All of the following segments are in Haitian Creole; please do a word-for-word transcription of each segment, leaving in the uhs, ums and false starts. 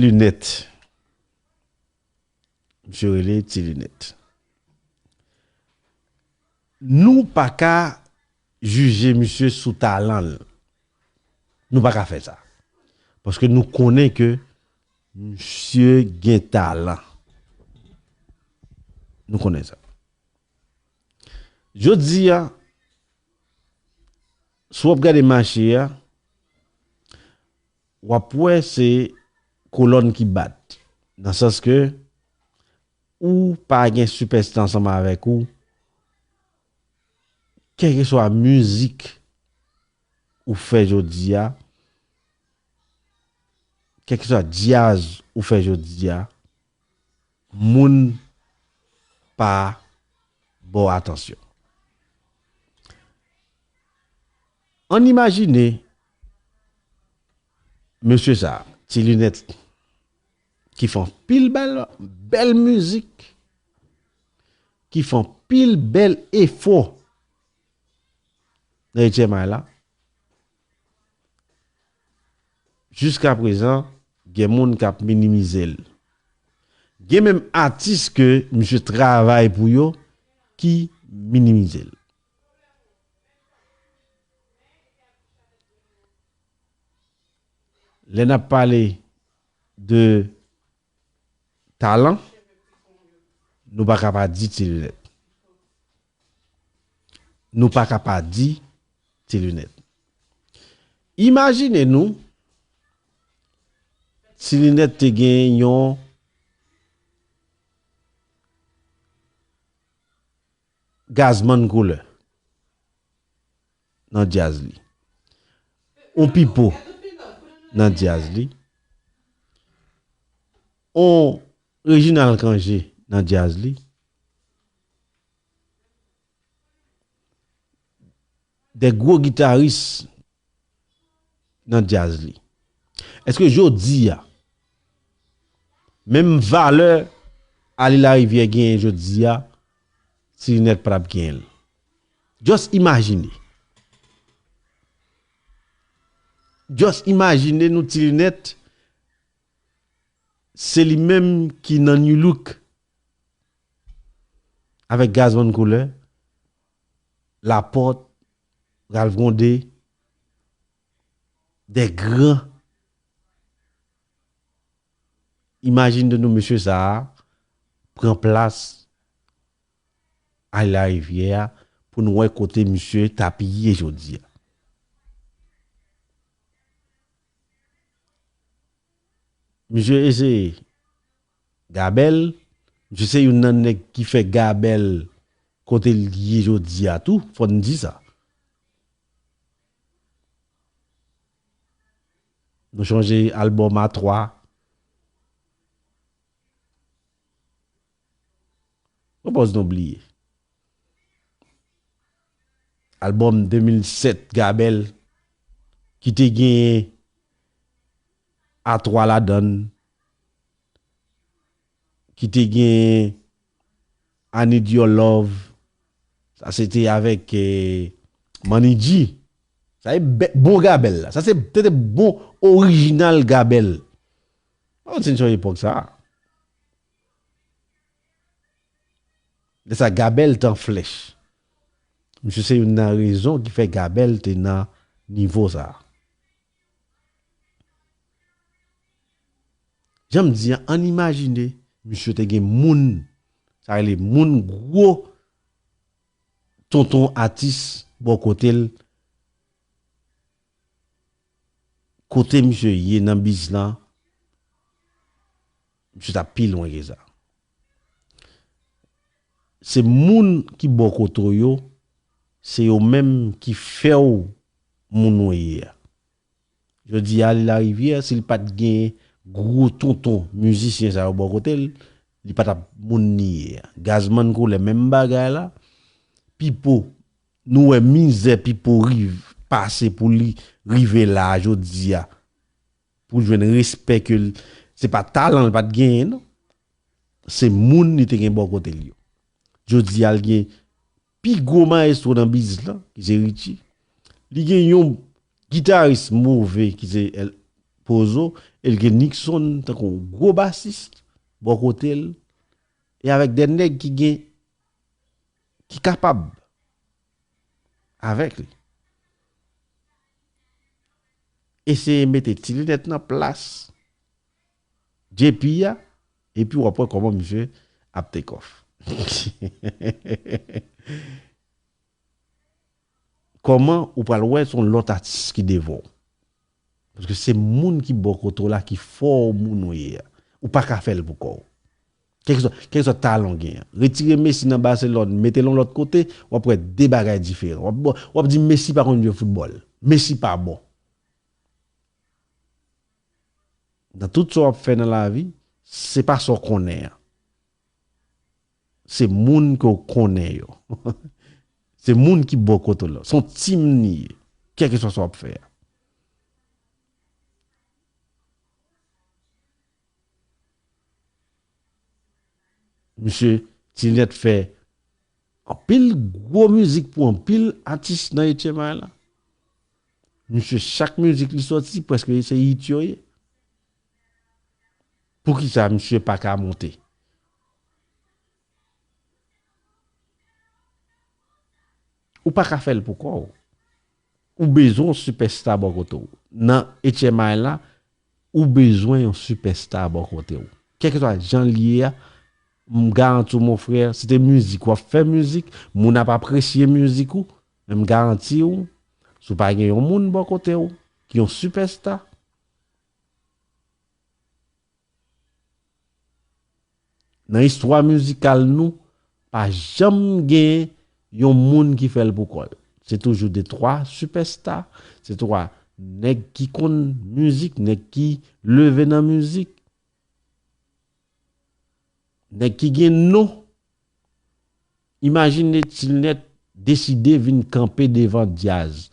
Linèt. Misye rele Ti Linèt. Nou pa ka jije misye sou talan l. Nou pa ka fè sa. Paske nou konnen ke misye gen talan. Nou konnen sa. Jodi a, si w ap gade mache a, w ap wè se kolòn ki bat. Nan sans ke ou pa gen sipèsta ansanm avèk ou, kèlkeswa mizik ou fè jodi a, kèlkeswa djaz ou fè jodi a, moun pa ba w atansyon. Ann imajine mesye sa, Ti Linèt, ki fè anpil bèl, bèl mizik, ki fè anpil bèl efò nan H M I la. Jiska prezan, gen moun k ap minimize l. Gen menm atis ke misye travay pou yo ki minimize l. Lè n ap pale de talan, nou pa ka pa di Ti Linèt. Nou pa ka pa di Ti Linèt. Imajine nou, Ti Linèt te gen yon Gazman Koulè nan djaz li. On Pipo nan djaz li. On Reginald Cangé nan djaz li. De gwo gitaris nan djaz li. Èske jodi a, menm valè Ali Larivière genyen jodi a, Ti Linèt pa t ap genyen l? Just imajine. Just imajine nou Ti Linèt, se li menm ki nan Nu Look avèk Gazman Koulè, Laporte, Ralph Condé, de gran. Imajine nou mesye sa a pran plas Ali Larivière a pou n wè kote misye t ap ye jodi a. Misye eseye Gabèl, misye se youn nan nèg ki fè Gabèl kote l ye jodi a tou, fò n di sa. Nou chonje albòm A twa. Fò pòz nou bliye. Albòm de mil sèt Gabèl ki te genyen A twa ladan l, ki te genyen I Need Your Love. Sa se te avèk, eh, Manny G. Sa e bè-, bon Gabèl la. Sa se te, te bon orijinal Gabèl. Pa konn si n sonje epòk sa a. Lè sa Gabèl t an flèch. Misye se youn nan rezon ki fè Gabèl te nan nivo sa a. Jan m di an, ann imajine, misye te gen moun, sa rele moun gwo tonton atis bò kote l, kote misye ye nan biz lan, misye t ap pi lwen ke sa. Se moun ki bò kote w yo, se yo menm ki fè w moun ou ye a. Jodi a, Ali Larivière, si l pa t gen gwo tonton mizisyen sa yo bò kote l, li pa t ap moun li ye a. Gazman Koulè, menm bagay la. Pipo, nou wè mizè Pipo riv-, pase pou li rive la a jodi a. Pou l jwenn respè ke l, se pa talan l pa t genyen, non. Se moun li te gen bò kote l yo. Jodi a, l gen pi gwo mayestwo nan biz lan, ki se Richie. Li gen yon gitaris move, ki se El-, Pozo, e l gen Nixon tankou yon gwo basis bò kote l, e avèk de nèg ki gen, ki kapab avèk li. Eseye mete Ti Linèt nan plas J P a, epi w ap wè kòman misye ap take off. Kòman ou pral wè se yon lòt atis ki devan w? Paske se moun ki bò kote w la ki fè w moun ou ye a. Ou pa ka fè l pou kò w. Kèlkeswa, kèlkeswa talan w genyen. Retire Messi nan Barcelone, mete l yon lòt kote, w ap wè de bagay diferan. W ap, w ap di Messi pa konn jwe foutbòl. Messi pa bon. Nan tout sa w ap fè nan lavi, se pa sa w konnen an. Se moun ke w konnen yo. Se moun ki bò kote w la. Se yon team ni ye. Kèlkeswa sa w ap fè a. Misye Ti Linèt fè anpil gwo mizik pou anpil atis nan H M I la. Misye, chak mizik li sòti, prèske se hit yo ye. Poukisa misye pa ka monte? Ou pa ka fè l pou kò w. Ou bezwen yon sipèsta bò kote w. Nan H M I la, ou bezwen yon sipèsta bò kote w. Kèlkeswa jan l ye a, m garanti w, mon frè, si te mizik, w ap fè mizik, moun ap apresye mizik ou, men m garanti w, si w pa gen yon moun bò kote w, ki yon sipèsta, nan istwa mizikal nou, pa janm gen yon moun ki fè l pou kò l. Se toujou de twa sipèsta, se twa nèg ki konn mizik, nèg ki leve nan mizik, nèg ki gen non. Imajine Ti Linèt deside vin kanpe devan djaz.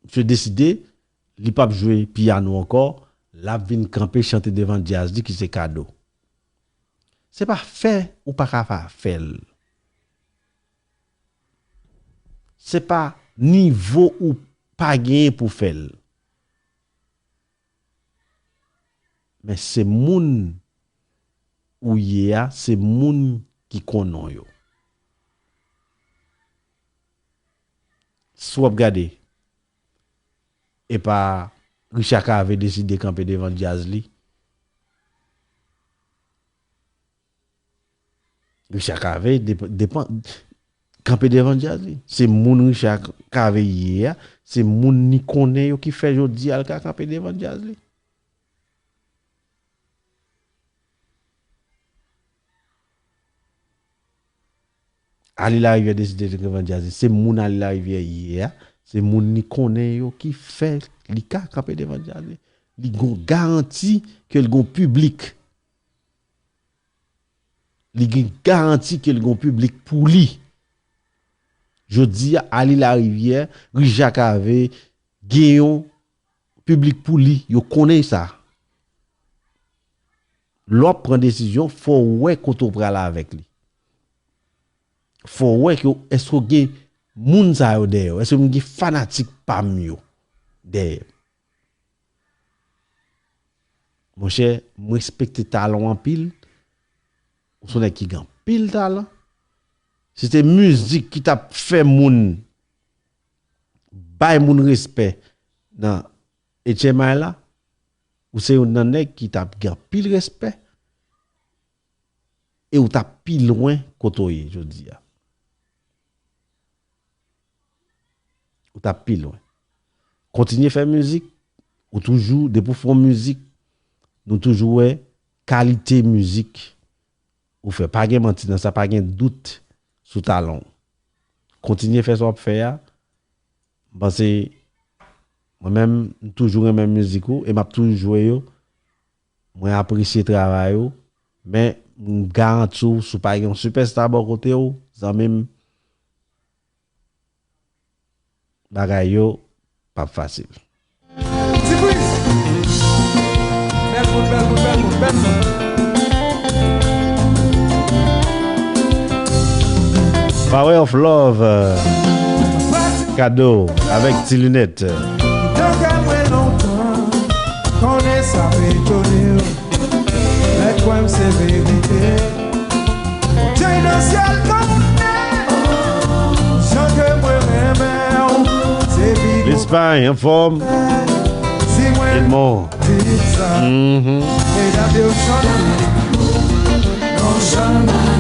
Misye deside, li p ap jwe pyano ankò, l ap vin kanpe chante devan djaz li ki se Kado. Se pa fè ou pa ka fa fè l. Se pa nivo ou pa genyen pou fè l. Men se moun ou ye a, se moun ki konnen w yo. Si w ap gade, e pa Richard Cavé deside kanpe devan djaz li. Richard Cavé dep-, depan, kanpe devan djaz li. Se moun Richard Cavé ye a, se moun ni konnen yo ki fè jodi a l ka kanpe devan djaz li. Ali Larivière deside kanpe devan djaz li. Se moun Ali Larivière ye a, se moun ni konnen yo ki fè li ka kanpe devan djaz li. Li gon garanti ke l gon piblik. Li gen garanti ke l gon piblik pou li. Jodi a, Ali Larivière, Richard Cavé, gen yon piblik pou li, yo konnen sa. Lè w ap pran desizyon, fò w wè kote w pral avèk li. Fò w wè ke èske w gen moun sa yo dèyè w, èske m gen fanatik pa m yo dèyè m. Monchè, m respekte talan w anpil. Ou se yon nèg ki gen anpil talan. Si se te mizik ki t ap fè moun, bay moun respè nan H M I la, ou se youn nan nèg ki t ap gen anpil respè e ou t ap pi lwen kote w ye jodi a. Ou t ap pi lwen. Kontinye fè mizik, ou toujou, depi w fè yon mizik, nou toujou wè kalite mizik ou fè. Pa gen manti nan sa, pa gen dout sou talan w. Kontinye fè sa w ap fè a. M panse, mwen menm, m toujou renmen mizik ou e m ap toujou jwe yo. Mwen apresye travay ou, men m garanti w, si w pa gen yon sipèsta bò kote w, zanmi m, bagay yo p ap fasil. Ti Priz! Bèl moun, bèl moun, bèl moun, bèl moun. Power of Love. Kado avèk ti linèt. Donk mwen lontan konnen sa pe etone w. Lè kwè m se verite. Bondye nan syèl konnen jan ke mwen renmen w. Se pi Lespay anfòm. Si mwen Edmond. Di sa. Mhm. Medam yo chante. Non, janm.